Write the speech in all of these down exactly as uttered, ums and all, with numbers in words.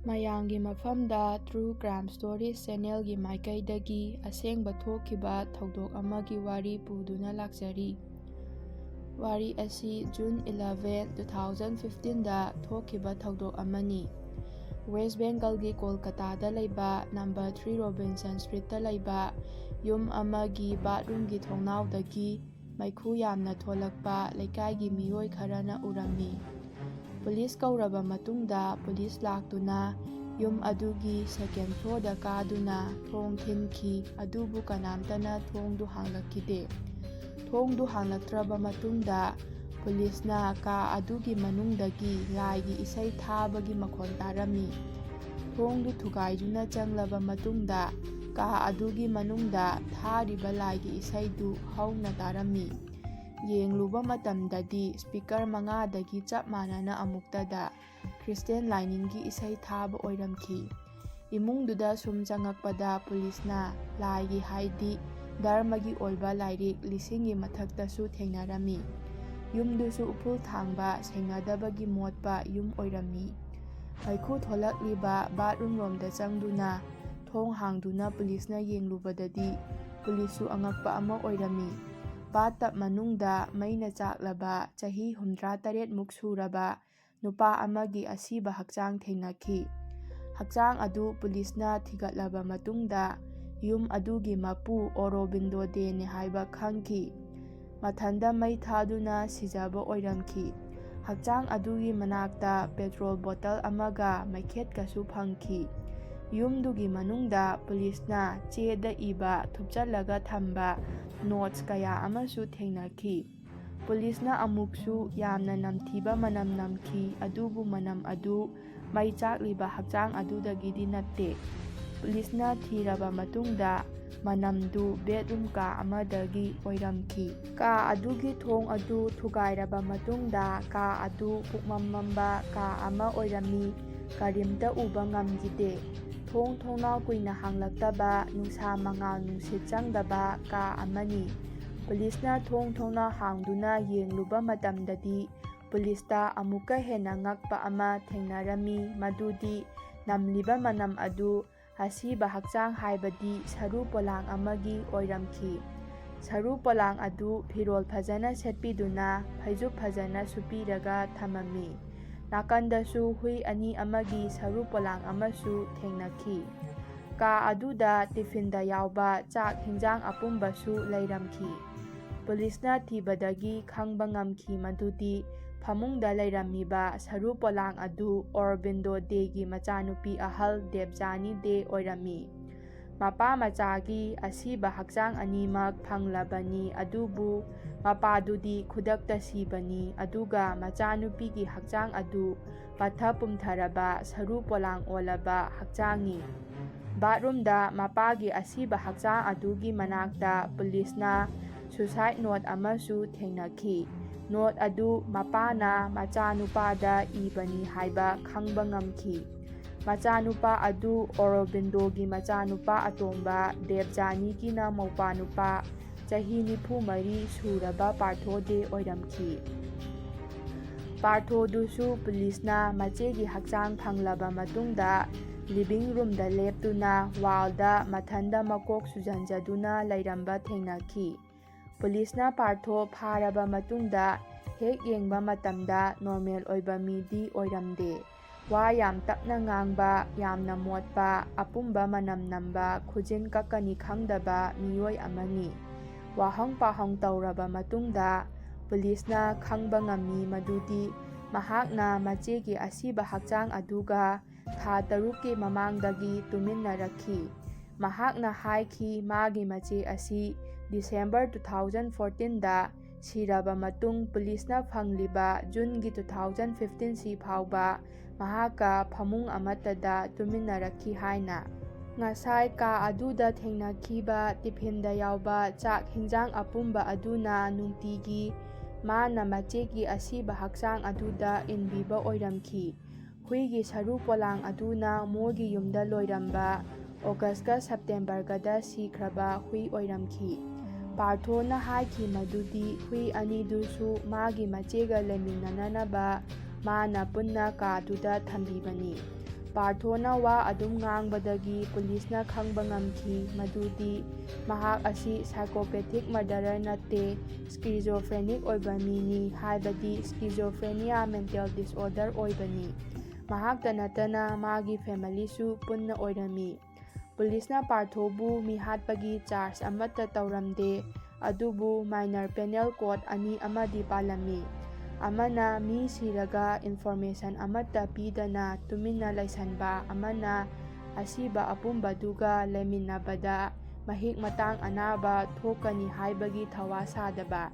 ꯃꯌꯥꯝꯒꯤ ꯃꯐꯝꯗ True Crime Stories ꯆꯦꯅꯦꯜꯒꯤ ꯃꯥꯏꯀꯩꯗꯒꯤ ꯑꯁꯦꯡꯕ ꯊꯣꯛꯈꯤꯕ ꯊꯧꯗꯣꯛ ꯑꯃꯒꯤ ꯋꯥꯔꯤ ꯄꯨꯗꯨꯅ ꯂꯥꯛꯆꯔꯤ꯫ ꯋꯥꯔꯤ ꯑꯁꯤ June eleven, two thousand fifteen ꯗ ꯊꯣꯛꯈꯤꯕ ꯊꯧꯗꯣꯛ ꯑꯃꯅꯤ꯫ ꯋꯦꯁ꯭ꯠ ꯕꯦꯡꯒꯜꯒꯤ ꯀꯣꯜꯀꯇꯥꯗ ꯂꯩꯕ number three Robinson Street ꯇ ꯂꯩꯕ ꯌꯨꯝ ꯑꯃꯒꯤ bathroom ꯒꯤ ꯊꯣꯡꯅꯥꯎꯗꯒꯤ ꯃꯩꯈꯨ ꯌꯥꯝꯅ ꯊꯣꯛꯂꯛꯄ ꯂꯩꯀꯥꯏꯒꯤ ꯃꯤꯑꯣꯏ ꯈꯔꯅ ꯎꯔꯝꯃꯤ꯫ ꯄꯨꯂꯤꯁ ꯀꯧꯔꯕ ꯃꯇꯨꯡꯗ ꯄꯨꯂꯤꯁ ꯂꯥꯛꯇꯨꯅ ꯌꯨꯝ ꯑꯗꯨꯒꯤ second floor ꯗ ꯀꯥꯗꯨꯅ ꯊꯣꯡ ꯊꯤꯟꯈꯤ, ꯑꯗꯨꯕꯨ ꯀꯅꯥꯝꯇꯅ ꯊꯣꯡꯗꯨ ꯍꯥꯡꯂꯛꯈꯤꯗꯦ꯫ ꯊꯣꯡꯗꯨ ꯍꯥꯡꯂꯛꯇ꯭ꯔꯕ ꯃꯇꯨꯡꯗ ꯄꯨꯂꯤꯁꯅ ꯀꯥ ꯑꯗꯨꯒꯤ ꯃꯅꯨꯡꯗꯒꯤ ꯂꯥꯏꯒꯤ ꯏꯁꯩ ꯊꯥꯕꯒꯤ ꯃꯈꯣꯟ ꯇꯥꯔꯝꯃꯤ꯫ ꯊꯣꯡꯗꯨ ꯊꯨꯒꯥꯏꯗꯨꯅ ꯆꯪꯂꯕ ꯃꯇꯨꯡꯗ ꯀꯥ ꯑꯗꯨꯒꯤ ꯃꯅꯨꯡꯗ ꯊꯥꯔꯤꯕ ꯂꯥꯏꯒꯤ ꯏꯁꯩꯗꯨ ꯍꯧꯅ ꯇꯥꯔꯝꯃꯤ꯫ ꯌꯦꯡꯂꯨꯕ ꯃꯇꯝꯗꯗꯤ speaker ꯃꯉꯥꯗꯒꯤ ꯆꯞ ꯃꯥꯟꯅꯅ ꯑꯃꯨꯛꯇꯗ Christian ꯂꯥꯏꯅꯤꯡꯒꯤ ꯏꯁꯩ ꯊꯥꯕ ꯑꯣꯏꯔꯝꯈꯤ꯫ ꯏꯃꯨꯡꯗꯨꯗ ꯁꯨꯝ ꯆꯪꯉꯛꯄꯗ ꯄꯨꯂꯤꯁꯅ ꯂꯥꯏꯒꯤ, ꯍꯥꯏꯗꯤ ꯙꯔꯃꯒꯤ ꯑꯣꯏꯕ ꯂꯥꯏꯔꯤꯛ ꯂꯤꯁꯤꯡꯒꯤ ꯃꯊꯛꯇꯁꯨ ꯊꯦꯡꯅꯔꯝꯃꯤ꯫ ꯌꯨꯝꯗꯨꯁꯨ ꯎꯐꯨꯜ ꯊꯥꯡꯕ, ꯁꯦꯡꯅꯗꯕꯒꯤ ꯃꯣꯠꯄ ꯌꯨꯝ ꯑꯣꯏꯔꯝꯃꯤ꯫ ꯃꯩꯈꯨ ꯊꯣꯛꯂꯛꯂꯤꯕ bathroom ꯔꯣꯝꯗ ꯆꯪꯗꯨꯅ ꯊꯣꯡ ꯍꯥꯡꯗꯨꯅ ꯄꯨꯂꯤꯁꯅ ꯌꯦꯡꯂꯨꯕꯗꯗꯤ ꯄꯨꯂꯤꯁꯁꯨ ꯑꯉꯛꯄ ꯑꯃ ꯑꯣꯏꯔꯝꯃꯤ꯫ Bathtub ꯃꯅꯨꯡꯗ ꯃꯩꯅ ꯆꯥꯛꯂꯕ ꯆꯍꯤ ꯍꯨꯝꯗ꯭ꯔꯥ ꯇꯔꯦꯠ ꯃꯨꯛ ꯁꯨꯔꯕ ꯅꯨꯄꯥ ꯑꯃꯒꯤ ꯑꯁꯤꯕ ꯍꯛꯆꯥꯡ ꯊꯦꯡꯅꯈꯤ꯫ ꯍꯛꯆꯥꯡ ꯑꯗꯨ ꯄꯨꯂꯤꯁꯅ ꯊꯤꯒꯠꯂꯕ ꯃꯇꯨꯡꯗ ꯌꯨꯝ ꯑꯗꯨꯒꯤ ꯃꯄꯨ ꯑꯣꯔꯣꯕꯤꯟꯗꯣ ꯗꯦꯅꯤ ꯍꯥꯏꯕ ꯈꯪꯈꯤ꯫ ꯃꯊꯟꯗ ꯃꯩ ꯊꯥꯗꯨꯅ ꯁꯤꯖꯕ ꯑꯣꯏꯔꯝꯈꯤ꯫ ꯍꯛꯆꯥꯡ ꯑꯗꯨꯒꯤ ꯃꯅꯥꯛꯇ petrol bottle ꯑꯃꯒ ꯃꯩꯈꯦꯠꯀꯁꯨ ꯐꯪꯈꯤ꯫ ꯌꯨꯝꯗꯨꯒꯤ ꯃꯅꯨꯡꯗ ꯄꯨꯂꯤꯁꯅ ꯆꯦꯗ ꯏꯕ ꯊꯨꯞꯆꯜꯂꯒ ꯊꯝꯕ notes ꯀꯌꯥ ꯑꯃꯁꯨ ꯊꯦꯡꯅꯈꯤ꯫ ꯄꯨꯂꯤꯁꯅ ꯑꯃꯨꯛꯁꯨ ꯌꯥꯝꯅ ꯅꯝꯊꯤꯕ ꯃꯅꯝ ꯅꯝꯈꯤ, ꯑꯗꯨꯕꯨ ꯃꯅꯝ ꯑꯗꯨ ꯃꯩ ꯆꯥꯛꯂꯤꯕ ꯍꯛꯆꯥꯡ ꯑꯗꯨꯗꯒꯤꯗꯤ ꯅꯠꯇꯦ꯫ ꯄꯨꯂꯤꯁꯅ ꯊꯤꯔꯕ ꯃꯇꯨꯡꯗ ꯃꯅꯝꯗꯨ bedroom ꯀꯥ ꯑꯃꯗꯒꯤ ꯑꯣꯏꯔꯝꯈꯤ꯫ ꯀꯥ ꯑꯗꯨꯒꯤ ꯊꯣꯡ ꯑꯗꯨ ꯊꯨꯒꯥꯏꯔꯕ ꯃꯇꯨꯡꯗ ꯀꯥ ꯑꯗꯨ ꯄꯨꯝꯃꯝ ꯃꯝꯕ ꯀꯥ ꯑꯃ ꯑꯣꯏꯔꯝꯃꯤ꯫ ꯀꯔꯤꯝꯇ ꯎꯕ ꯉꯝꯈꯤꯗꯦ꯫ ꯊꯣꯡ ꯊꯣꯡꯅꯥꯎ ꯀꯨꯏꯅ ꯍꯥꯡꯂꯛꯇꯕ, ꯅꯨꯡꯁꯥ ꯃꯉꯥꯜ ꯅꯨꯡꯁꯤꯠ ꯆꯪꯗꯕ ꯀꯥ ꯑꯃꯅꯤ꯫ ꯄꯨꯂꯤꯁꯅ ꯊꯣꯡ ꯊꯣꯡꯅꯥꯎ ꯍꯥꯡꯗꯨꯅ ꯌꯦꯡꯂꯨꯕ ꯃꯇꯝꯗꯗꯤ ꯄꯨꯂꯤꯁꯇ ꯑꯃꯨꯛꯀ ꯍꯦꯟꯅ ꯉꯛꯄ ꯑꯃ ꯊꯦꯡꯅꯔꯝꯃꯤ, ꯃꯗꯨꯗꯤ ꯅꯝꯂꯤꯕ ꯃꯅꯝ ꯑꯗꯨ ꯑꯁꯤꯕ ꯍꯛꯆꯥꯡ, ꯍꯥꯏꯕꯗꯤ ꯁꯔꯨ ꯄꯣꯂꯥꯡ ꯑꯃꯒꯤ ꯑꯣꯏꯔꯝꯈꯤ꯫ ꯁꯔꯨ ꯄꯣꯂꯥꯡ ꯑꯗꯨ ꯐꯤꯔꯣꯜ ꯐꯖꯅ ꯁꯦꯠꯄꯤꯗꯨꯅ, ꯐꯩꯖꯨꯞ ꯐꯖꯅ ꯁꯨꯞꯄꯤꯔꯒ ꯊꯝꯃꯝꯃꯤ꯫ ꯅꯥꯀꯟꯗꯁꯨ ꯍꯨꯏ ꯑꯅꯤ ꯑꯃꯒꯤ ꯁꯔꯨ ꯄꯣꯂꯥꯡ ꯑꯃꯁꯨ ꯊꯦꯡꯅꯈꯤ꯫ ꯀꯥ ꯑꯗꯨꯗ ꯇꯤꯐꯤꯟꯗ ꯌꯥꯎꯕ ꯆꯥꯛ ꯍꯤꯟꯖꯥꯡ ꯑꯄꯨꯝꯕꯁꯨ ꯂꯩꯔꯝꯈꯤ꯫ ꯄꯨꯂꯤꯁꯅ ꯊꯤꯕꯗꯒꯤ ꯈꯪꯕ ꯉꯝꯈꯤ ꯃꯗꯨꯗꯤ ꯐꯃꯨꯡꯗ ꯂꯩꯔꯝꯃꯤꯕ ꯁꯔꯨ ꯄꯣꯂꯥꯡ ꯑꯗꯨ ꯑꯣꯔꯣꯕꯤꯟꯗꯣ ꯗꯦꯒꯤ ꯃꯆꯥꯅꯨꯄꯤ ꯑꯍꯜ ꯗꯦꯕꯖꯥꯅꯤ ꯗꯦ ꯑꯣꯏꯔꯝꯃꯤ꯫ ꯃꯄꯥ ꯃꯆꯥꯒꯤ ꯑꯁꯤꯕ ꯍꯛꯆꯥꯡ ꯑꯅꯤꯃꯛ ꯐꯪꯂꯕꯅꯤ, ꯑꯗꯨꯕꯨ ꯃꯄꯥꯗꯨꯗꯤ ꯈꯨꯗꯛꯇ ꯁꯤꯕꯅꯤ, ꯑꯗꯨꯒ ꯃꯆꯥꯅꯨꯄꯤꯒꯤ ꯍꯛꯆꯥꯡ ꯑꯗꯨ ꯄꯠꯊ ꯄꯨꯝꯊꯔꯕ, ꯁꯔꯨ ꯄꯣꯂꯥꯡ ꯑꯣꯜꯂꯕ ꯍꯛꯆꯥꯡꯅꯤ꯫ ꯕꯥꯠꯔꯨꯝꯗ ꯃꯄꯥꯒꯤ ꯑꯁꯤꯕ ꯍꯛꯆꯥꯡ ꯑꯗꯨꯒꯤ ꯃꯅꯥꯛꯇ ꯄꯨꯂꯤꯁꯅ suicide note ꯑꯃꯁꯨ ꯊꯦꯡꯅꯈꯤ꯫ Note ꯑꯗꯨ ꯃꯄꯥꯅ ꯃꯆꯥꯅꯨꯄꯥꯗ ꯏꯕꯅꯤ ꯍꯥꯏꯕ ꯈꯪꯕ ꯉꯝꯈꯤ꯫ ꯃꯆꯥꯅꯨꯄꯥ ꯑꯗꯨ ꯑꯣꯔꯣꯕꯤꯟꯗꯣꯒꯤ ꯃꯆꯥꯅꯨꯄꯥ ꯑꯇꯣꯝꯕ ꯗꯦꯕꯖꯥꯅꯤꯒꯤꯅ ꯃꯧꯄꯥꯅꯨꯄꯥ ꯆꯍꯤ ꯅꯤꯐꯨ ꯃꯔꯤ ꯁꯨꯔꯕ ꯄꯥꯔꯊꯣ ꯗꯦ ꯑꯣꯏꯔꯝꯈꯤ꯫ ꯄꯥꯔꯊꯣꯗꯨꯁꯨ ꯄꯨꯂꯤꯁꯅ ꯃꯆꯦꯒꯤ ꯍꯛꯆꯥꯡ ꯐꯪꯂꯕ ꯃꯇꯨꯡꯗ living roomꯗ ꯂꯦꯞꯇꯨꯅ wallꯗ ꯃꯊꯟꯗ ꯃꯀꯣꯛ ꯁꯨꯖꯟꯖꯗꯨꯅ ꯂꯩꯔꯝꯕ ꯊꯦꯡꯅꯈꯤ꯫ ꯄꯨꯂꯤꯁꯅ ꯄꯥꯔꯊꯣ ꯐꯥꯔꯕ ꯃꯇꯨꯡꯗ ꯍꯦꯛ ꯌꯦꯡꯕ ꯃꯇꯝꯗ normal ꯑꯣꯏꯕ ꯃꯤꯗꯤ ꯑꯣꯏꯔꯝꯗꯦ꯫ ꯋꯥ ꯌꯥꯝ ꯇꯞꯅ ꯉꯥꯡꯕ, ꯌꯥꯝꯅ ꯃꯣꯠꯄ, ꯑꯄꯨꯝꯕ ꯃꯅꯝ ꯅꯝꯕ, ꯈꯨꯖꯤꯟ ꯀꯛꯀꯅꯤ ꯈꯪꯗꯕ ꯃꯤꯑꯣꯏ ꯑꯃꯅꯤ꯫ ꯋꯥꯍꯪ ꯄꯥꯎꯍꯪ ꯇꯧꯔꯕ ꯃꯇꯨꯡꯗ ꯄꯨꯂꯤꯁꯅ ꯈꯪꯕ ꯉꯝꯃꯤ ꯃꯗꯨꯗꯤ ꯃꯍꯥꯛꯅ ꯃꯆꯦꯒꯤ ꯑꯁꯤꯕ ꯍꯛꯆꯥꯡ ꯑꯗꯨꯒ ꯊꯥ ꯇꯔꯨꯛꯀꯤ ꯃꯃꯥꯡꯗꯒꯤ ꯇꯨꯃꯤꯟꯅꯔꯛꯈꯤ꯫ ꯃꯍꯥꯛꯅ ꯍꯥꯏꯈꯤ, ꯃꯥꯒꯤ ꯃꯆꯦ ꯑꯁꯤ December two thousand fourteenꯗ ꯁꯤꯔꯕ ꯃꯇꯨꯡ ꯄꯨꯂꯤꯁꯅ ꯐꯪꯂꯤꯕ Juneꯒꯤ two thousand fifteen ꯁꯤ ꯐꯥꯎꯕ ꯃꯍꯥꯛꯀ ꯐꯃꯨꯡ ꯑꯃꯠꯇꯗ ꯇꯨꯃꯤꯟꯅꯔꯛꯈꯤ ꯍꯥꯏꯅ꯫ ꯉꯁꯥꯏ ꯀꯥ ꯑꯗꯨꯗ ꯊꯦꯡꯅꯈꯤꯕ ꯇꯤꯐꯤꯟꯗ ꯌꯥꯎꯕ ꯆꯥꯛ ꯍꯤꯟꯖꯥꯡ ꯑꯄꯨꯝꯕ ꯑꯗꯨꯅ ꯅꯨꯡꯇꯤꯒꯤ ꯃꯥꯅ ꯃꯆꯦꯒꯤ ꯑꯁꯤꯕ ꯍꯛꯆꯥꯡ ꯑꯗꯨꯗ ꯏꯟꯕꯤꯕ ꯑꯣꯏꯔꯝꯈꯤ꯫ ꯍꯨꯏꯒꯤ ꯁꯔꯨ ꯄꯣꯂꯥꯡ ꯑꯗꯨꯅ ꯃꯣꯏꯒꯤ ꯌꯨꯝꯗ ꯂꯣꯏꯔꯝꯕ Augustꯀ Septemberꯒꯗ ꯁꯤꯈ꯭ꯔꯕ ꯍꯨꯏ ꯑꯣꯏꯔꯝꯈꯤ꯫ ꯄꯥꯔꯊꯣꯅ ꯍꯥꯏꯈꯤ ꯃꯗꯨꯗꯤ ꯍꯨꯏ ꯑꯅꯤꯗꯨꯁꯨ ꯃꯥꯒꯤ ꯃꯆꯦꯒ ꯂꯩꯃꯤꯟꯅꯅꯅꯕ ꯃꯥꯅ ꯄꯨꯟꯅ ꯀꯥꯗꯨꯗ ꯊꯝꯕꯤꯕꯅꯤ꯫ ꯄꯥꯔꯊꯣꯅ ꯋꯥ ꯑꯗꯨꯝ ꯉꯥꯡꯕꯗꯒꯤ ꯄꯨꯂꯤꯁꯅ ꯈꯪꯕ ꯉꯝꯈꯤ ꯃꯗꯨꯗꯤ ꯃꯍꯥꯛ ꯑꯁꯤ psychopathic murderer ꯅꯠꯇꯦ, schizophrenic ꯑꯣꯏꯕ ꯃꯤꯅꯤ, ꯍꯥꯏꯕꯗꯤ schizophrenia mental disorder ꯑꯣꯏꯕꯅꯤ꯫ ꯃꯍꯥꯛꯇ ꯅꯠꯇꯅ ꯃꯥꯒꯤ familyꯁꯨ ꯄꯨꯟꯅ ꯑꯣꯏꯔꯝꯃꯤ꯫ ꯄꯨꯂꯤꯁꯅ ꯄꯥꯔꯊꯣꯕꯨ ꯃꯤꯍꯥꯠꯄꯒꯤ charge ꯑꯃꯠꯇ ꯇꯧꯔꯝꯗꯦ, ꯑꯗꯨꯕꯨ minor penal code ꯑꯅꯤ ꯑꯃꯗꯤ ꯄꯥꯜꯂꯝꯃꯤ꯫ ꯑꯃꯅ ꯃꯤ ꯁꯤꯔꯒ information ꯑꯃꯠꯇ ꯄꯤꯗꯅ ꯇꯨꯃꯤꯟꯅ ꯂꯩꯁꯟꯕ, ꯑꯃꯅ ꯑꯁꯤꯕ ꯑꯄꯨꯝꯕꯗꯨꯒ ꯂꯩꯃꯤꯟꯅꯕꯗ ꯃꯍꯤꯛ ꯃꯇꯥꯡ ꯑꯅꯥꯕ ꯊꯣꯛꯀꯅꯤ ꯍꯥꯏꯕꯒꯤ ꯊꯧꯋꯥ ꯁꯥꯗꯕ꯫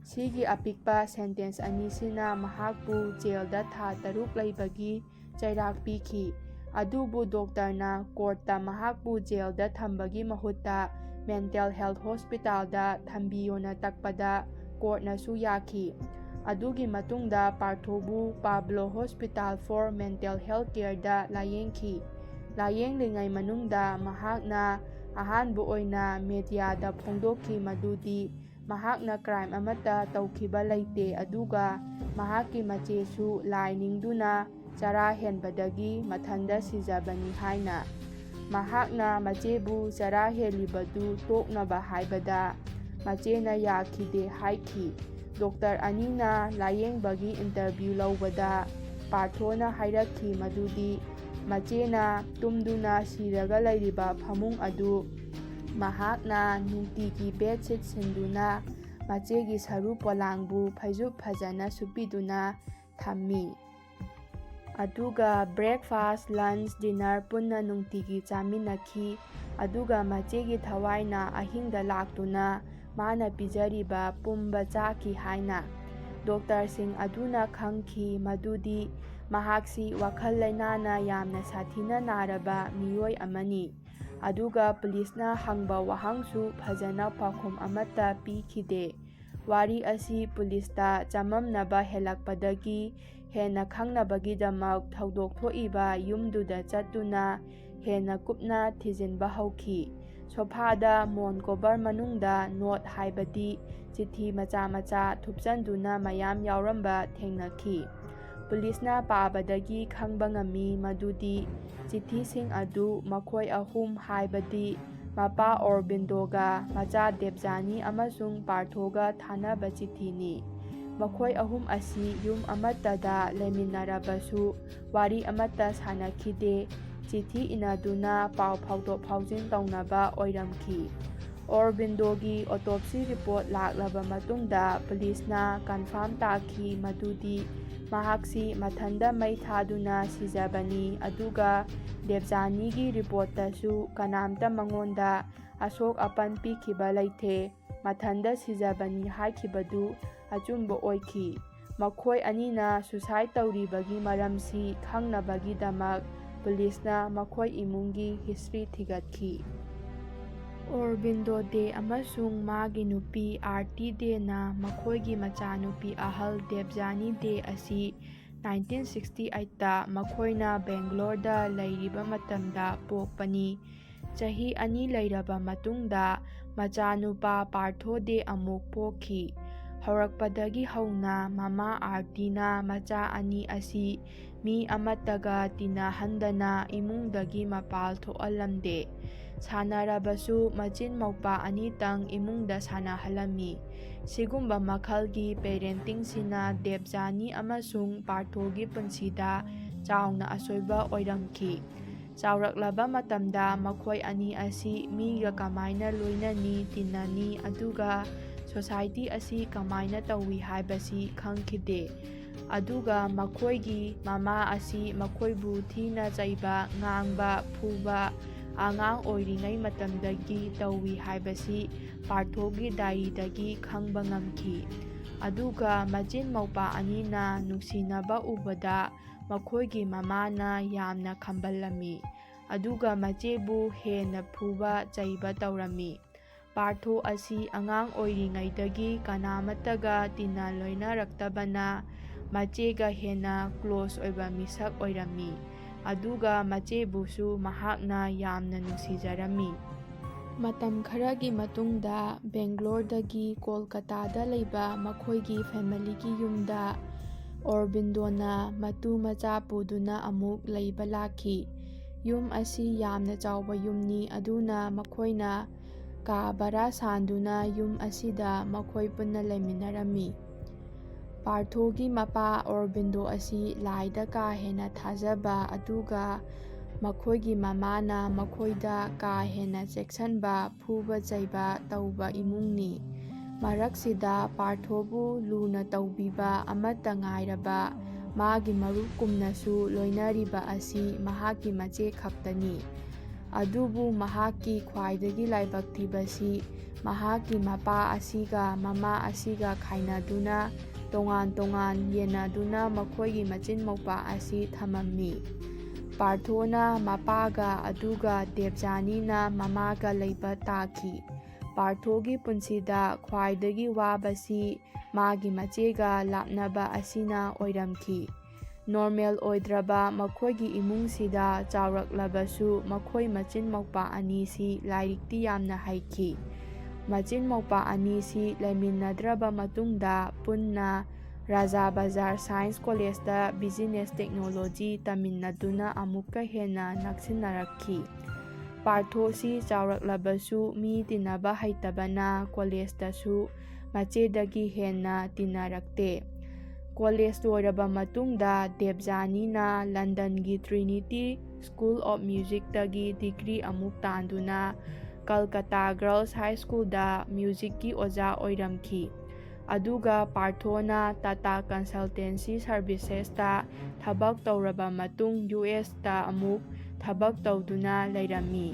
ꯁꯤꯒꯤ ꯑꯄꯤꯛꯄ sentence ꯑꯅꯤꯁꯤꯅ ꯃꯍꯥꯛꯄꯨ ꯖꯦꯜꯗ ꯊꯥ ꯇꯔꯨꯛ ꯂꯩꯕꯒꯤ ꯆꯩꯔꯥꯛ ꯄꯤꯈꯤ꯫ ꯑꯗꯨꯕꯨ ꯗꯣꯛꯇꯔꯅ ꯀꯣꯔꯠꯇ ꯃꯍꯥꯛꯄꯨ ꯖꯦꯜꯗ ꯊꯝꯕꯒꯤ ꯃꯍꯨꯠꯇ mental health hospitalꯗ ꯊꯝꯕꯤꯌꯣꯅ ꯇꯛꯄꯗ ꯀꯣꯔꯠꯅꯁꯨ ꯌꯥꯈꯤ꯫ ꯑꯗꯨꯒꯤ ꯃꯇꯨꯡꯗ ꯄꯥꯔꯊꯣꯕꯨ Pablo Hospital for Mental Health Careꯗ ꯂꯥꯌꯦꯡꯈꯤ꯫ ꯂꯥꯌꯦꯡꯂꯤꯉꯩ ꯃꯅꯨꯡꯗ ꯃꯍꯥꯛꯅ ꯑꯍꯥꯟꯕ ꯑꯣꯏꯅ mediaꯗ ꯐꯣꯡꯗꯣꯛꯈꯤ ꯃꯗꯨꯗꯤ ꯃꯍꯥꯛꯅ crime ꯑꯃꯠꯇ ꯇꯧꯈꯤꯕ ꯂꯩꯇꯦ, ꯑꯗꯨꯒ ꯃꯍꯥꯛꯀꯤ ꯃꯆꯦꯁꯨ ꯂꯥꯏ ꯅꯤꯡꯗꯨꯅ ꯆꯔꯥ ꯍꯦꯟꯕꯗꯒꯤ ꯃꯊꯟꯗ ꯁꯤꯖꯕꯅꯤ ꯍꯥꯏꯅ꯫ ꯃꯍꯥꯛꯅ ꯃꯆꯦꯕꯨ ꯆꯔꯥ ꯍꯦꯜꯂꯤꯕꯗꯨ ꯇꯣꯛꯅꯕ ꯍꯥꯏꯕꯗ ꯃꯆꯦꯅ ꯌꯥꯈꯤꯗꯦ ꯍꯥꯏꯈꯤ꯫ ꯗꯣꯛꯇꯔ ꯑꯅꯤꯅ ꯂꯥꯌꯦꯡꯕꯒꯤ interview ꯂꯧꯕꯗ ꯄꯥꯔꯊꯣꯅ ꯍꯥꯏꯔꯛꯈꯤ ꯃꯗꯨꯗꯤ ꯃꯆꯦꯅ ꯇꯨꯝꯗꯨꯅ ꯁꯤꯔꯒ ꯂꯩꯔꯤꯕ ꯐꯃꯨꯡ ꯑꯗꯨ ꯃꯍꯥꯛꯅ ꯅꯨꯡꯇꯤꯒꯤ bedsheet ꯁꯤꯟꯗꯨꯅ ꯃꯆꯦꯒꯤ ꯁꯔꯨ ꯄꯣꯂꯥꯡꯕꯨ ꯐꯩꯖꯨꯞ ꯐꯖꯅ ꯁꯨꯞꯄꯤꯗꯨꯅ ꯊꯝꯃꯤ꯫ ꯑꯗꯨꯒ breakfast, lunch, dinner ꯄꯨꯟꯅ ꯅꯨꯡꯇꯤꯒꯤ ꯆꯥꯃꯤꯟꯅꯈꯤ꯫ ꯑꯗꯨꯒ ꯃꯆꯦꯒꯤ ꯊꯋꯥꯏꯅ ꯑꯍꯤꯡꯗ ꯂꯥꯛꯇꯨꯅ ꯃꯥꯅ ꯄꯤꯖꯔꯤꯕ ꯄꯨꯝꯕ ꯆꯥꯈꯤ ꯍꯥꯏꯅ꯫ ꯗꯣꯛꯇꯔꯁꯤꯡ ꯑꯗꯨꯅ ꯈꯪꯈꯤ ꯃꯗꯨꯗꯤ ꯃꯍꯥꯛꯁꯤ ꯋꯥꯈꯜ ꯂꯩꯅꯥꯅ ꯌꯥꯝꯅ ꯁꯥꯊꯤꯅ ꯅꯥꯔꯕ ꯃꯤꯑꯣꯏ ꯑꯃꯅꯤ꯫ ꯑꯗꯨꯒ ꯄꯨꯂꯤꯁꯅ ꯍꯪꯕ ꯋꯥꯍꯪꯁꯨ ꯐꯖꯅ ꯄꯥꯎꯈꯨꯝ ꯑꯃꯠꯇ ꯄꯤꯈꯤꯗꯦ꯫ ꯋꯥꯔꯤ ꯑꯁꯤ ꯄꯨꯂꯤꯁꯇ ꯆꯃꯝꯅꯕ ꯍꯦꯜꯂꯛꯄꯗꯒꯤ ꯍꯦꯟꯅ ꯈꯪꯅꯕꯒꯤꯗꯃꯛ ꯊꯧꯗꯣꯛ ꯊꯣꯛꯏꯕ ꯌꯨꯝꯗꯨꯗ ꯆꯠꯇꯨꯅ ꯍꯦꯟꯅ ꯀꯨꯞꯅ ꯊꯤꯖꯤꯟꯕ ꯍꯧꯈꯤ꯫ ꯁꯣꯐꯥꯗ ꯃꯣꯟ ꯀꯣꯚꯔ ꯃꯅꯨꯡꯗ note ꯍꯥꯏꯕꯗꯤ ꯆꯤꯊꯤ ꯃꯆꯥ ꯃꯆꯥ ꯊꯨꯞꯆꯟꯗꯨꯅ ꯃꯌꯥꯝ ꯌꯥꯎꯔꯝꯕ ꯊꯦꯡꯅꯈꯤ꯫ ꯄꯨꯂꯤꯁꯅ ꯄꯥꯕꯗꯒꯤ ꯈꯪꯕ ꯉꯝꯃꯤ ꯃꯗꯨꯗꯤ ꯆꯤꯊꯤꯁꯤꯡ ꯑꯗꯨ ꯃꯈꯣꯏ ꯑꯍꯨꯝ, ꯍꯥꯏꯕꯗꯤ ꯃꯄꯥ ꯑꯣꯔꯕꯤꯟꯗꯣꯒ ꯃꯆꯥ ꯗꯦꯕꯖꯥꯅꯤ ꯑꯃꯁꯨꯡ ꯄꯥꯔꯊꯣꯒ ꯊꯥꯅꯕ ꯆꯤꯊꯤꯅꯤ꯫ ꯃꯈꯣꯏ ꯑꯍꯨꯝ ꯑꯁꯤ ꯌꯨꯝ ꯑꯃꯠꯇꯗ ꯂꯩꯃꯤꯟꯅꯔꯕꯁꯨ ꯋꯥꯔꯤ ꯑꯃꯠꯇ ꯁꯥꯅꯈꯤꯗꯦ꯫ ꯆꯤꯊꯤ ꯏꯅꯗꯨꯅ ꯄꯥꯎ ꯐꯥꯎꯗꯣꯛ ꯐꯥꯎꯖꯤꯟ ꯇꯧꯅꯕ ꯑꯣꯏꯔꯝꯈꯤ꯫ ꯑꯣꯔꯕꯤꯟꯗꯣꯒꯤ autopsy report ꯂꯥꯛꯂꯕ ꯃꯇꯨꯡꯗ ꯄꯨꯂꯤꯁꯅ confirm ꯇꯥꯈꯤ ꯃꯗꯨꯗꯤ ꯃꯍꯥꯛꯁꯤ ꯃꯊꯟꯗ ꯃꯩ ꯊꯥꯗꯨꯅ ꯁꯤꯖꯕꯅꯤ, ꯑꯗꯨꯒ ꯗꯦꯕꯖꯥꯅꯤꯒꯤ reportꯇꯁꯨ ꯀꯅꯥꯝꯇ ꯃꯉꯣꯟꯗ ꯑꯁꯣꯛ ꯑꯄꯟ ꯄꯤꯈꯤꯕ ꯂꯩꯇꯦ꯫ ꯃꯊꯟꯗ ꯁꯤꯖꯕꯅꯤ ꯍꯥꯏꯈꯤꯕꯗꯨ ꯑꯆꯨꯝꯕ ꯑꯣꯏꯈꯤ꯫ ꯃꯈꯣꯏ ꯑꯅꯤꯅ suicide ꯇꯧꯔꯤꯕꯒꯤ ꯃꯔꯝꯁꯤ ꯈꯪꯅꯕꯒꯤꯗꯃꯛ ꯄꯨꯂꯤꯁꯅ ꯃꯈꯣꯏ ꯏꯃꯨꯡꯒꯤ history ꯊꯤꯒꯠꯈꯤ꯫ ꯑꯣꯔꯕꯤꯟꯗꯣ ꯗꯦ ꯑꯃꯁꯨꯡ ꯃꯥꯒꯤ ꯅꯨꯄꯤ ꯑꯥꯔꯇꯤ ꯗꯦꯅ ꯃꯈꯣꯏꯒꯤ ꯃꯆꯥꯅꯨꯄꯤ ꯑꯍꯜ ꯗꯦꯕꯖꯥꯅꯤ ꯗꯦ ꯑꯁꯤ nineteen sixty eightꯇ ꯃꯈꯣꯏꯅ ꯕꯦꯡꯒ꯭ꯂꯣꯔꯗ ꯂꯩꯔꯤꯕ ꯃꯇꯝꯗ ꯄꯣꯛꯄꯅꯤ꯫ ꯆꯍꯤ ꯑꯅꯤ ꯂꯩꯔꯕ ꯃꯇꯨꯡꯗ ꯃꯆꯥꯅꯨꯄꯥ ꯄꯥꯔꯊꯣ ꯗꯦ ꯑꯃꯨꯛ ꯄꯣꯛꯈꯤ꯫ ꯍꯧꯔꯛꯄꯗꯒꯤ ꯍꯧꯅ ꯃꯃꯥ ꯑꯥꯔꯇꯤꯅ ꯃꯆꯥ ꯑꯅꯤ ꯑꯁꯤ ꯃꯤ ꯑꯃꯠꯇꯒ ꯇꯤꯟꯅꯍꯟꯗꯅ ꯏꯃꯨꯡꯗꯒꯤ ꯃꯄꯥꯜ ꯊꯣꯛꯍꯜꯂꯝꯗꯦ꯫ ꯁꯥꯟꯅꯔꯕꯁꯨ ꯃꯆꯤꯟ ꯃꯧꯄꯥ ꯑꯅꯤꯇꯪ ꯏꯃꯨꯡꯗ ꯁꯥꯟꯅꯍꯜꯂꯝꯃꯤ꯫ ꯁꯤꯒꯨꯝꯕ ꯃꯈꯜꯒꯤ parentingꯁꯤꯅ ꯗꯦꯕꯖꯥꯅꯤ ꯑꯃꯁꯨꯡ ꯄꯥꯔꯊꯣꯒꯤ ꯄꯨꯟꯁꯤꯗ ꯆꯥꯎꯅ ꯑꯁꯣꯏꯕ ꯑꯣꯏꯔꯝꯈꯤ꯫ ꯆꯥꯎꯔꯛꯂꯕ ꯃꯇꯝꯗ ꯃꯈꯣꯏ ꯑꯅꯤ ꯑꯁꯤ ꯃꯤꯒ ꯀꯃꯥꯏꯅ ꯂꯣꯏꯅꯅꯤ, ꯇꯤꯟꯅꯅꯤ, ꯑꯗꯨꯒ society ꯑꯁꯤ ꯀꯃꯥꯏꯅ ꯇꯧꯏ ꯍꯥꯏꯕꯁꯤ ꯈꯪꯈꯤꯗꯦ꯫ ꯑꯗꯨꯒ ꯃꯈꯣꯏꯒꯤ ꯃꯃꯥ ꯑꯁꯤ ꯃꯈꯣꯏꯕꯨ ꯊꯤꯅ ꯆꯩꯕ, ꯉꯥꯡꯕ, ꯐꯨꯕ ꯑꯉꯥꯡ ꯑꯣꯏꯔꯤꯉꯩ ꯃꯇꯝꯗꯒꯤ ꯇꯧꯏ ꯍꯥꯏꯕꯁꯤ ꯄꯥꯔꯊꯣꯒꯤ diaryꯗꯒꯤ ꯈꯪꯕ ꯉꯝꯈꯤ꯫ ꯑꯗꯨꯒ ꯃꯆꯤꯟ ꯃꯧꯄꯥ ꯑꯅꯤꯅ ꯅꯨꯡꯁꯤꯅꯕ ꯎꯕꯗ ꯃꯈꯣꯏꯒꯤ ꯃꯃꯥꯅ ꯌꯥꯝꯅ ꯈꯝꯕꯜꯂꯝꯃꯤ, ꯑꯗꯨꯒ ꯃꯆꯦꯕꯨ ꯍꯦꯟꯅ ꯐꯨꯕ ꯆꯩꯕ ꯇꯧꯔꯝꯃꯤ꯫ ꯄꯥꯔꯊꯣ ꯑꯁꯤ ꯑꯉꯥꯡ ꯑꯣꯏꯔꯤꯉꯩꯗꯒꯤ ꯀꯅꯥꯃꯠꯇꯒ ꯇꯤꯟꯅ ꯂꯣꯏꯅꯔꯛꯇꯕꯅ ꯃꯆꯦꯒ ꯍꯦꯟꯅ close ꯑꯣꯏꯕ ꯃꯤꯁꯛ ꯑꯣꯏꯔꯝꯃꯤ, ꯑꯗꯨꯒ ꯃꯆꯦꯕꯨꯁꯨ ꯃꯍꯥꯛꯅ ꯌꯥꯝꯅ ꯅꯨꯡꯁꯤꯖꯔꯝꯃꯤ꯫ ꯃꯇꯝ ꯈꯔꯒꯤ ꯃꯇꯨꯡꯗ ꯕꯦꯡꯒ꯭ꯂꯣꯔꯗꯒꯤ ꯀꯣꯜꯀꯇꯥꯗ ꯂꯩꯕ ꯃꯈꯣꯏꯒꯤ familyꯒꯤ ꯌꯨꯝꯗ ꯑꯣꯔꯕꯤꯟꯗꯣꯅ ꯃꯇꯨ ꯃꯆꯥ ꯄꯨꯗꯨꯅ ꯑꯃꯨꯛ ꯂꯩꯕ ꯂꯥꯛꯈꯤ꯫ ꯌꯨꯝ ꯑꯁꯤ ꯌꯥꯝꯅ ꯆꯥꯎꯕ ꯌꯨꯝꯅꯤ, ꯑꯗꯨꯅ ꯃꯈꯣꯏꯅ ꯀꯥ ꯚꯔꯥ ꯁꯥꯟꯗꯨꯅ ꯌꯨꯝ ꯑꯁꯤꯗ ꯃꯈꯣꯏ ꯄꯨꯟꯅ ꯂꯩꯃꯤꯟꯅꯔꯝꯃꯤ꯫ ꯄꯥꯔꯊꯣꯒꯤ ꯃꯄꯥ ꯑꯣꯔꯕꯤꯟꯗꯣ ꯑꯁꯤ ꯂꯥꯏꯗ ꯀꯥ ꯍꯦꯟꯅ ꯊꯥꯖꯕ, ꯑꯗꯨꯒ ꯃꯈꯣꯏꯒꯤ ꯃꯃꯥꯅ ꯃꯈꯣꯏꯗ ꯀꯥ ꯍꯦꯟꯅ ꯆꯦꯛꯁꯤꯟꯕ, ꯐꯨꯕ ꯆꯩꯕ ꯇꯧꯕ ꯏꯃꯨꯡꯅꯤ꯫ ꯃꯔꯛꯁꯤꯗ ꯄꯥꯔꯊꯣꯕꯨ ꯂꯨꯅ ꯇꯧꯕꯤꯕ ꯑꯃꯠꯇ ꯉꯥꯏꯔꯕ ꯃꯥꯒꯤ ꯃꯔꯨꯞꯀꯨꯝꯅꯁꯨ ꯂꯣꯏꯅꯔꯤꯕ ꯑꯁꯤ ꯃꯍꯥꯛꯀꯤ ꯃꯆꯦ ꯈꯛꯇꯅꯤ꯫ ꯑꯗꯨꯕꯨ ꯃꯍꯥꯛꯀꯤ ꯈ꯭ꯋꯥꯏꯗꯒꯤ ꯂꯥꯏꯕꯛ ꯊꯤꯕꯁꯤ ꯃꯍꯥꯛꯀꯤ ꯃꯄꯥ ꯑꯁꯤꯒ ꯃꯃꯥ ꯑꯁꯤꯒ ꯈꯥꯏꯅꯗꯨꯅ ꯇꯣꯉꯥꯟ ꯇꯣꯉꯥꯟ ꯌꯦꯟꯅꯗꯨꯅ ꯃꯈꯣꯏꯒꯤ ꯃꯆꯤꯟ ꯃꯧꯄꯥ ꯑꯁꯤ ꯊꯝꯃꯝꯃꯤ꯫ ꯄꯥꯔꯊꯣꯅ ꯃꯄꯥꯒ ꯑꯗꯨꯒ ꯗꯦꯕꯖꯥꯅꯤꯅ ꯃꯃꯥꯒ ꯂꯩꯕ ꯇꯥꯈꯤ꯫ ꯄꯥꯔꯊꯣꯒꯤ ꯄꯨꯟꯁꯤꯗ ꯈ꯭ꯋꯥꯏꯗꯒꯤ ꯋꯥꯕꯁꯤ ꯃꯥꯒꯤ ꯃꯆꯦꯒ ꯂꯥꯞꯅꯕ ꯑꯁꯤꯅ ꯑꯣꯏꯔꯝꯈꯤ꯫ ꯅꯣꯔꯃꯦꯜ ꯑꯣꯏꯗ꯭ꯔꯕ ꯃꯈꯣꯏꯒꯤ ꯏꯃꯨꯡꯁꯤꯗ ꯆꯥꯎꯔꯛꯂꯕꯁꯨ ꯃꯈꯣꯏ ꯃꯆꯤꯟ ꯃꯧꯄꯥ ꯑꯅꯤꯁꯤ ꯂꯥꯏꯔꯤꯛꯇꯤ ꯌꯥꯝꯅ ꯍꯩꯈꯤ꯫ ꯃꯆꯤꯟ ꯃꯧꯄꯥ ꯑꯅꯤꯁꯤ ꯂꯩꯃꯤꯟꯅꯗ꯭ꯔꯕ ꯃꯇꯨꯡꯗ ꯄꯨꯟꯅ ꯔꯥꯖꯥ ꯕꯖꯥꯔ ꯁꯥꯏꯟꯁ ꯀꯣꯂꯦꯖꯇ ꯕꯤꯖꯤꯅꯦꯁ ꯇꯦꯛꯅꯣꯂꯣꯖꯤ ꯇꯝꯃꯤꯟꯅꯗꯨꯅ ꯑꯃꯨꯛꯀ ꯍꯦꯟꯅ ꯅꯛꯁꯤꯟꯅꯔꯛꯈꯤ꯫ ꯄꯥꯔꯊꯣꯁꯤ ꯆꯥꯎꯔꯛꯂꯕꯁꯨ ꯃꯤ ꯇꯤꯟꯅꯕ ꯍꯩꯇꯕꯅ ꯀꯣꯂꯦꯖꯇꯁꯨ ꯃꯆꯦꯗꯒꯤ ꯍꯦꯟꯅ ꯇꯤꯟꯅꯔꯛꯇꯦ꯫ ꯀꯣꯂꯦꯖ ꯂꯣꯏꯔꯕ ꯃꯇꯨꯡꯗ ꯗꯦꯕꯖꯥꯅꯤꯅ ꯂꯟꯗꯟꯒꯤ ꯇ꯭ꯔꯤꯅꯤꯇꯤ ꯁ꯭ꯀꯨꯜ ꯑꯣꯐ ꯃ꯭ꯌꯨꯖꯤꯛꯇꯒꯤ ꯗꯤꯒ꯭ꯔꯤ ꯑꯃꯨꯛ ꯇꯥꯟꯗꯨꯅ ꯀꯜꯀꯇꯥ ꯒꯔꯜꯁ ꯍꯥꯏ ꯁ꯭ꯀꯨꯜꯗ ꯃ꯭ꯌꯨꯖꯤꯛꯀꯤ ꯑꯣꯖꯥ ꯑꯣꯏꯔꯝꯈꯤ꯫ ꯑꯗꯨꯒ ꯄꯥꯔꯊꯣꯅ ꯇꯥꯇꯥ ꯀꯟꯁꯜꯇꯦꯟꯁꯤ ꯁꯔꯚꯤꯁꯦꯁꯇ ꯊꯕꯛ ꯇꯧꯔꯕ ꯃꯇꯨꯡ ꯌꯨ ꯑꯦꯁꯇ ꯑꯃꯨꯛ ꯊꯕꯛ ꯇꯧꯗꯨꯅ ꯂꯩꯔꯝꯃꯤ꯫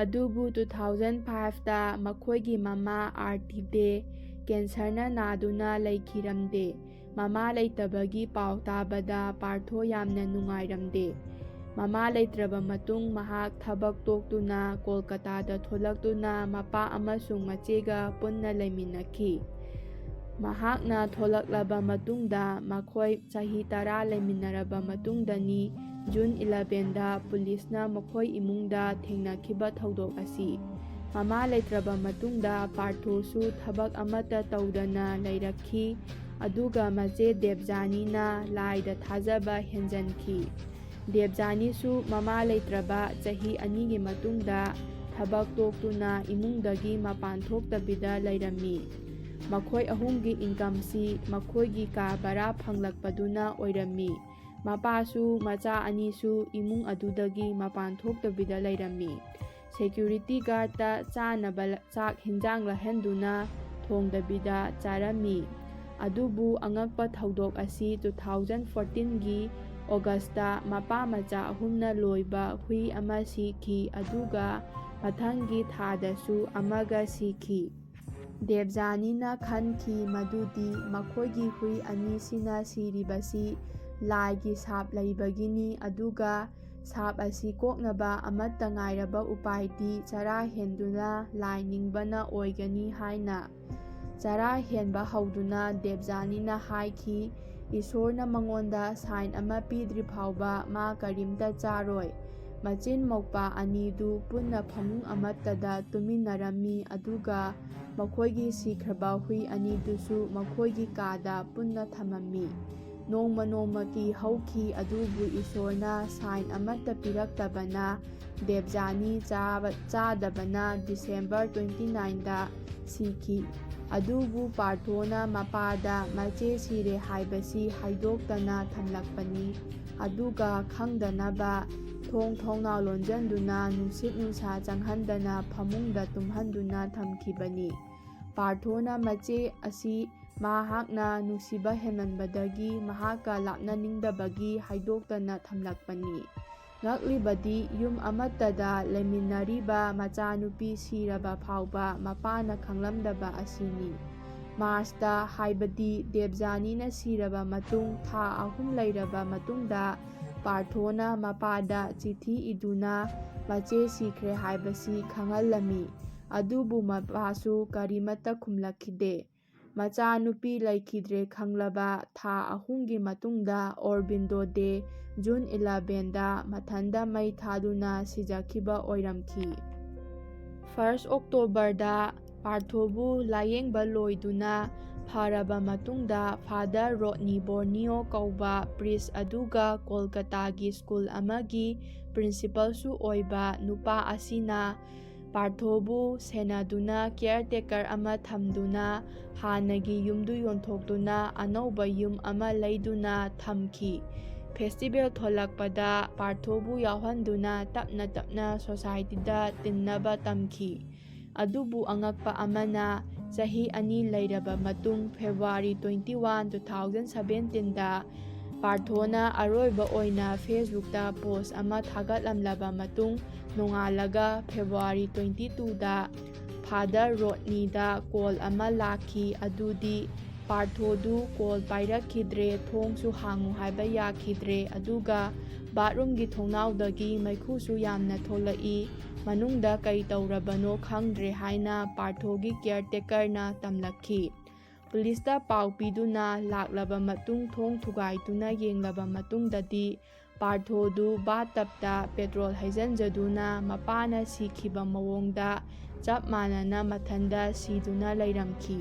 ꯑꯗꯨꯕꯨ ꯇꯨ ꯊꯥꯎꯖꯟ ꯐꯥꯏꯚꯇ ꯃꯈꯣꯏꯒꯤ ꯃꯃꯥ ꯑꯥꯔꯇꯤꯗꯦ ꯀꯦꯟꯁꯔꯅ ꯅꯥꯗꯨꯅ ꯂꯩꯈꯤꯔꯝꯗꯦ꯫ ꯃꯃꯥ ꯂꯩꯇꯕꯒꯤ ꯄꯥꯎ ꯇꯥꯕꯗ ꯄꯥꯔꯊꯣ ꯌꯥꯝꯅ ꯅꯨꯡꯉꯥꯏꯔꯝꯗꯦ꯫ ꯃꯃꯥ ꯂꯩꯇ꯭ꯔꯕ ꯃꯇꯨꯡ ꯃꯍꯥꯛ ꯊꯕꯛ ꯇꯣꯛꯇꯨꯅ ꯀꯣꯜꯀꯇꯥꯗ ꯊꯣꯛꯂꯛꯇꯨꯅ ꯃꯄꯥ ꯑꯃꯁꯨꯡ ꯃꯆꯦꯒ ꯄꯨꯟꯅ ꯂꯩꯃꯤꯟꯅꯈꯤ꯫ ꯃꯍꯥꯛꯅ ꯊꯣꯛꯂꯛꯂꯕ ꯃꯇꯨꯡꯗ ꯃꯈꯣꯏ ꯆꯍꯤ ꯇꯔꯥ ꯂꯩꯃꯤꯟꯅꯔꯕ ꯃꯇꯨꯡꯗꯅꯤ ꯖꯨꯟ ꯏꯂꯚꯦꯟꯗ ꯄꯨꯂꯤꯁꯅ ꯃꯈꯣꯏ ꯏꯃꯨꯡꯗ ꯊꯦꯡꯅꯈꯤꯕ ꯊꯧꯗꯣꯛ ꯑꯁꯤ꯫ ꯃꯃꯥ ꯂꯩꯇ꯭ꯔꯕ ꯃꯇꯨꯡꯗ ꯄꯥꯔꯊꯣꯁꯨ ꯊꯕꯛ ꯑꯃꯠꯇ ꯇꯧꯗꯅ ꯂꯩꯔꯛꯈꯤ꯫ ꯑꯗꯨꯒ ꯃꯆꯦ ꯗꯦꯕꯖꯥꯅꯤꯅ ꯂꯥꯏꯗ ꯊꯥꯖꯕ ꯍꯦꯟꯖꯟꯈꯤ꯫ ꯗꯦꯕꯖꯥꯅꯤꯁꯨ ꯃꯃꯥ ꯂꯩꯇ꯭ꯔꯕ ꯆꯍꯤ ꯑꯅꯤꯒꯤ ꯃꯇꯨꯡꯗ ꯊꯕꯛ ꯇꯣꯛꯇꯨꯅ ꯏꯃꯨꯡꯗꯒꯤ ꯃꯄꯥꯟ ꯊꯣꯛꯇꯕꯤꯗ ꯂꯩꯔꯝꯃꯤ꯫ ꯃꯈꯣꯏ ꯑꯍꯨꯝꯒꯤ ꯏꯟꯀꯝꯁꯤ ꯃꯈꯣꯏꯒꯤ ꯀꯥ ꯚꯔꯥ ꯐꯪꯂꯛꯄꯗꯨꯅ ꯑꯣꯏꯔꯝꯃꯤ꯫ ꯃꯄꯥꯁꯨ ꯃꯆꯥ ꯑꯅꯤꯁꯨ ꯏꯃꯨꯡ ꯑꯗꯨꯗꯒꯤ ꯃꯄꯥꯟ ꯊꯣꯛꯇꯕꯤꯗ ꯂꯩꯔꯝꯃꯤ꯫ ꯁꯦꯀ꯭ꯌꯨꯔꯤꯇꯤ ꯒꯥꯔꯗꯇ ꯆꯥꯅꯕ ꯆꯥꯛ ꯍꯤꯟꯖꯥꯡ ꯂꯥꯏꯍꯟꯗꯨꯅ ꯊꯣꯡꯗꯕꯤꯗ ꯆꯥꯔꯝꯃꯤ꯫ ꯑꯗꯨꯕꯨ ꯑꯉꯛꯄ ꯊꯧꯗꯣꯛ ꯑꯁꯤ ꯇꯨ ꯊꯥꯎꯖꯟ ꯐꯣꯔꯇꯤꯟꯒꯤ ꯑꯣꯒꯁꯇ ꯃꯄꯥ ꯃꯆꯥ ꯑꯍꯨꯝꯅ ꯂꯣꯏꯕ ꯍꯨꯏ ꯑꯃ ꯁꯤꯈꯤ, ꯑꯗꯨꯒ ꯃꯊꯪꯒꯤ ꯊꯥꯗꯁꯨ ꯑꯃꯒ ꯁꯤꯈꯤ꯫ ꯗꯦꯕꯖꯥꯅꯤꯅ ꯈꯟꯈꯤ ꯃꯗꯨꯗꯤ ꯃꯈꯣꯏꯒꯤ ꯍꯨꯏ ꯑꯅꯤꯁꯤꯅ ꯁꯤꯔꯤꯕꯁꯤ ꯂꯥꯏꯒꯤ ꯁꯥꯞ ꯂꯩꯕꯒꯤꯅꯤ, ꯑꯗꯨꯒ ꯁꯥꯞ ꯑꯁꯤ ꯀꯣꯛꯅꯕ ꯑꯃꯠꯇ ꯉꯥꯏꯔꯕ ꯎꯄꯥꯏꯗꯤ ꯆꯔꯥ ꯍꯦꯟꯗꯨꯅ ꯂꯥꯏ ꯅꯤꯡꯕꯅ ꯑꯣꯏꯒꯅꯤ ꯍꯥꯏꯅ꯫ ꯆꯔꯥ ꯍꯦꯟꯕ ꯍꯧꯗꯨꯅ ꯗꯦꯕꯖꯥꯅꯤꯅ ꯍꯥꯏꯈꯤ, "ꯏꯁꯣꯔꯅ ꯃꯉꯣꯟꯗ ꯁꯥꯏꯟ ꯑꯃ ꯄꯤꯗ꯭ꯔꯤ ꯐꯥꯎꯕ ꯃꯥ ꯀꯔꯤꯝꯇ ꯆꯥꯔꯣꯏ"꯫ ꯃꯆꯤꯟ ꯃꯧꯄꯥ ꯑꯅꯤꯗꯨ ꯄꯨꯟꯅ ꯐꯃꯨꯡ ꯑꯃꯠꯇꯗ ꯇꯨꯃꯤꯟꯅꯔꯝꯃꯤ, ꯑꯗꯨꯒ ꯃꯈꯣꯏꯒꯤ ꯁꯤꯈ꯭ꯔꯕ ꯍꯨꯏ ꯑꯅꯤꯗꯨꯁꯨ ꯃꯈꯣꯏꯒꯤ ꯀꯥꯗ ꯄꯨꯟꯅ ꯊꯝꯃꯝꯃꯤ꯫ ꯅꯣꯡꯃ ꯅꯣꯡꯃꯒꯤ ꯍꯧꯈꯤ, ꯑꯗꯨꯕꯨ ꯏꯁꯣꯔꯅ ꯁꯥꯏꯟ ꯑꯃꯠꯇ ꯄꯤꯔꯛꯇꯕꯅ ꯗꯦꯕꯖꯥꯅꯤ ꯆꯥꯕ-, ꯆꯥꯗꯕꯅ ꯗꯤꯁꯦꯝꯕꯔ ꯇ꯭ꯋꯦꯟꯇꯤ ꯅꯥꯏꯟꯗ ꯁꯤꯈꯤ꯫ ꯑꯗꯨꯕꯨ ꯄꯥꯔꯊꯣꯅ ꯃꯄꯥꯗ ꯃꯆꯦ ꯁꯤꯔꯦ ꯍꯥꯏꯕꯁꯤ ꯍꯥꯏꯗꯣꯛꯇꯅ ꯊꯝꯂꯛꯄꯅꯤ꯫ ꯑꯗꯨꯒ ꯈꯪꯗꯅꯕ ꯊꯣꯡ ꯊꯣꯡꯅꯥꯎ ꯂꯣꯟꯖꯟꯗꯨꯅ ꯅꯨꯡꯁꯤꯠ ꯅꯨꯡꯁꯥ ꯆꯪꯍꯟꯗꯅ ꯐꯃꯨꯡꯗ ꯇꯨꯝꯍꯟꯗꯨꯅ ꯊꯝꯈꯤꯕꯅꯤ꯫ ꯄꯥꯔꯊꯣꯅ ꯃꯆꯦ ꯑꯁꯤ ꯃꯍꯥꯛꯅ ꯅꯨꯡꯁꯤꯕ ꯍꯦꯟꯃꯟꯕꯗꯒꯤ ꯃꯍꯥꯛꯀ ꯂꯥꯞꯅꯅꯤꯡꯗꯕꯒꯤ ꯍꯥꯏꯗꯣꯛꯇꯅ ꯊꯝꯂꯛꯄꯅꯤ꯫ ꯉꯛꯂꯤꯕꯗꯤ ꯌꯨꯝ ꯑꯃꯠꯇꯗ ꯂꯩꯃꯤꯟꯅꯔꯤꯕ ꯃꯆꯥꯅꯨꯄꯤ ꯁꯤꯔꯕ ꯐꯥꯎꯕ ꯃꯄꯥꯅ ꯈꯪꯂꯝꯗꯕ ꯑꯁꯤꯅꯤ꯫ ꯃꯥꯔꯆꯇ, ꯍꯥꯏꯕꯗꯤ ꯗꯦꯕꯖꯥꯅꯤꯅ ꯁꯤꯔꯕ ꯃꯇꯨꯡ ꯊꯥ ꯑꯍꯨꯝ ꯂꯩꯔꯕ ꯃꯇꯨꯡꯗ, ꯄꯥꯔꯊꯣꯅ ꯃꯄꯥꯗ ꯆꯤꯊꯤ ꯏꯗꯨꯅ ꯃꯆꯦ ꯁꯤꯈ꯭ꯔꯦ ꯍꯥꯏꯕꯁꯤ ꯈꯪꯍꯜꯂꯝꯃꯤ꯫ ꯑꯗꯨꯕꯨ ꯃꯄꯥꯁꯨ ꯀꯔꯤꯃꯠꯇ ꯈꯨꯝꯂꯛꯈꯤꯗꯦ꯫ ꯃꯆꯥꯅꯨꯄꯤ ꯂꯩꯈꯤꯗ꯭ꯔꯦ ꯈꯪꯂꯕ ꯊꯥ ꯑꯍꯨꯝꯒꯤ ꯃꯇꯨꯡꯗ ꯑꯣꯔꯕꯤꯟꯗꯣ ꯗꯦ, ꯖꯨꯟ ꯏꯂꯦꯚꯦꯟꯗ ꯃꯊꯟꯗ ꯃꯩ ꯊꯥꯗꯨꯅ ꯁꯤꯖꯈꯤꯕ ꯑꯣꯏꯔꯝꯈꯤ꯫ ꯐꯥꯔꯁ ꯑꯣꯛꯇꯣꯕꯔꯗ ꯄꯥꯔꯊꯣꯕꯨ ꯂꯥꯌꯦꯡꯕ ꯂꯣꯏꯗꯨꯅ ꯐꯔꯕ ꯃꯇꯨꯡꯗ, ꯐꯥꯗꯔ ꯔꯣꯗꯅꯤ ꯕꯣꯔꯅꯤꯌꯣ ꯀꯧꯕ ꯄ꯭ꯔꯤꯁ ꯑꯗꯨꯒ ꯀꯣꯜꯀꯇꯥꯒꯤ ꯁ꯭ꯀꯨꯜ ꯑꯃꯒꯤ ꯄ꯭ꯔꯤꯟꯁꯤꯄꯜꯁꯨ ꯑꯣꯏꯕ ꯅꯨꯄꯥ ꯑꯁꯤꯅ ꯄꯥꯔꯊꯣꯕꯨ ꯁꯦꯟꯅꯗꯨꯅ ꯀꯤꯌꯔ ꯇꯦꯀꯔ ꯑꯃ ꯊꯝꯗꯨꯅ ꯍꯥꯟꯅꯒꯤ ꯌꯨꯝꯗꯨ ꯌꯣꯟꯊꯣꯛꯇꯨꯅ ꯑꯅꯧꯕ ꯌꯨꯝ ꯑꯃ ꯂꯩꯗꯨꯅ ꯊꯝꯈꯤ꯫ ꯐꯦꯁꯇꯤꯚꯦꯜ ꯊꯣꯛꯂꯛꯄꯗ ꯄꯥꯔꯊꯣꯕꯨ ꯌꯥꯎꯍꯟꯗꯨꯅ ꯇꯞꯅ ꯇꯞꯅ ꯁꯣꯁꯥꯏꯇꯤꯗ ꯇꯤꯟꯅꯕ ꯇꯝꯈꯤ꯫ ꯑꯗꯨꯕꯨ ꯑꯉꯛꯄ ꯑꯃꯅ, ꯆꯍꯤ ꯑꯅꯤ ꯂꯩꯔꯕ ꯃꯇꯨꯡ, February twenty one, two thousand seventeen ꯗ ꯄꯥꯔꯊꯣꯅ ꯑꯔꯣꯏꯕ ꯑꯣꯏꯅ ꯐꯦꯁꯕꯨꯛꯇ ꯄꯣꯁ ꯑꯃ ꯊꯥꯒꯠꯂꯝꯂꯕ ꯃꯇꯨꯡ, ꯅꯣꯡꯉꯥꯜꯂꯒ ꯐꯦꯕ꯭ꯔꯨꯋꯥꯔꯤ twenty two ꯗ ꯐꯥꯗꯔ ꯔꯣꯗꯅꯤꯗ ꯀꯣꯜ ꯑꯃ ꯂꯥꯛꯈꯤ꯫ ꯑꯗꯨꯗꯤ ꯄꯥꯔꯊꯣꯗꯨ ꯀꯣꯜ ꯄꯥꯏꯔꯛꯈꯤꯗ꯭ꯔꯦ, ꯊꯣꯡꯁꯨ ꯍꯥꯡꯉꯨ ꯍꯥꯏꯕ ꯌꯥꯈꯤꯗ꯭ꯔꯦ, ꯑꯗꯨꯒ ꯕꯥꯠꯔꯨꯝꯒꯤ ꯊꯣꯡꯅꯥꯎꯗꯒꯤ ꯃꯩꯈꯨꯁꯨ ꯌꯥꯝꯅ ꯊꯣꯛꯂꯛꯏ, ꯃꯅꯨꯡꯗ ꯀꯩ ꯇꯧꯔꯕꯅꯣ ꯈꯪꯗ꯭ꯔꯦ ꯍꯥꯏꯅ ꯄꯥꯔꯊꯣꯒꯤ ꯀꯤꯌꯔ ꯇꯦꯀꯔꯅ ꯇꯝꯂꯛꯈꯤ꯫ ꯄꯨꯂꯤꯁꯇ ꯄꯥꯎ ꯄꯤꯗꯨꯅ ꯂꯥꯛꯂꯕ ꯃꯇꯨꯡ, ꯊꯣꯡ ꯊꯨꯒꯥꯏꯗꯨꯅ ꯌꯦꯡꯂꯕ ꯃꯇꯨꯡꯗꯗꯤ ꯄꯥꯔꯊꯣꯗꯨ ꯕꯥꯠꯇꯞꯇ ꯄꯦꯇ꯭ꯔꯣꯜ ꯍꯩꯖꯤꯟꯖꯗꯨꯅ ꯃꯄꯥꯅ ꯁꯤꯈꯤꯕ ꯃꯑꯣꯡꯗ ꯆꯞ ꯃꯥꯟꯅꯅ ꯃꯊꯟꯗ ꯁꯤꯗꯨꯅ ꯂꯩꯔꯝꯈꯤ꯫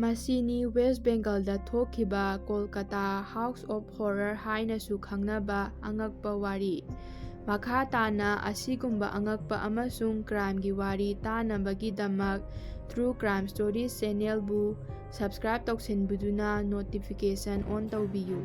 ꯃꯁꯤꯅꯤ ꯋꯦꯁ ꯕꯦꯡꯒꯜꯗ ꯊꯣꯛꯈꯤꯕ ꯀꯣꯜꯀꯇꯥ ꯍꯥꯎꯁ ꯑꯣꯐ ꯍꯣꯔꯔ ꯍꯥꯏꯅꯁꯨ ꯈꯪꯅꯕ ꯑꯉꯛꯄ ꯋꯥꯔꯤ꯫ ꯃꯈꯥ ꯇꯥꯅ ꯑꯁꯤꯒꯨꯝꯕ ꯑꯉꯛꯄ ꯑꯃꯁꯨꯡ ꯀ꯭ꯔꯥꯏꯝꯒꯤ ꯋꯥꯔꯤ ꯇꯥꯅꯕꯒꯤꯗꯃꯛ True Crime Stories ꯆꯦꯅꯦꯜꯕꯨ ꯁꯕꯁꯀ꯭ꯔꯥꯏꯕ ꯇꯧꯁꯤꯟꯕꯤꯗꯨꯅ ꯅꯣꯇꯤꯐꯤꯀꯦꯁꯟ ꯑꯣꯟ ꯇꯧꯕꯤꯌꯨ꯫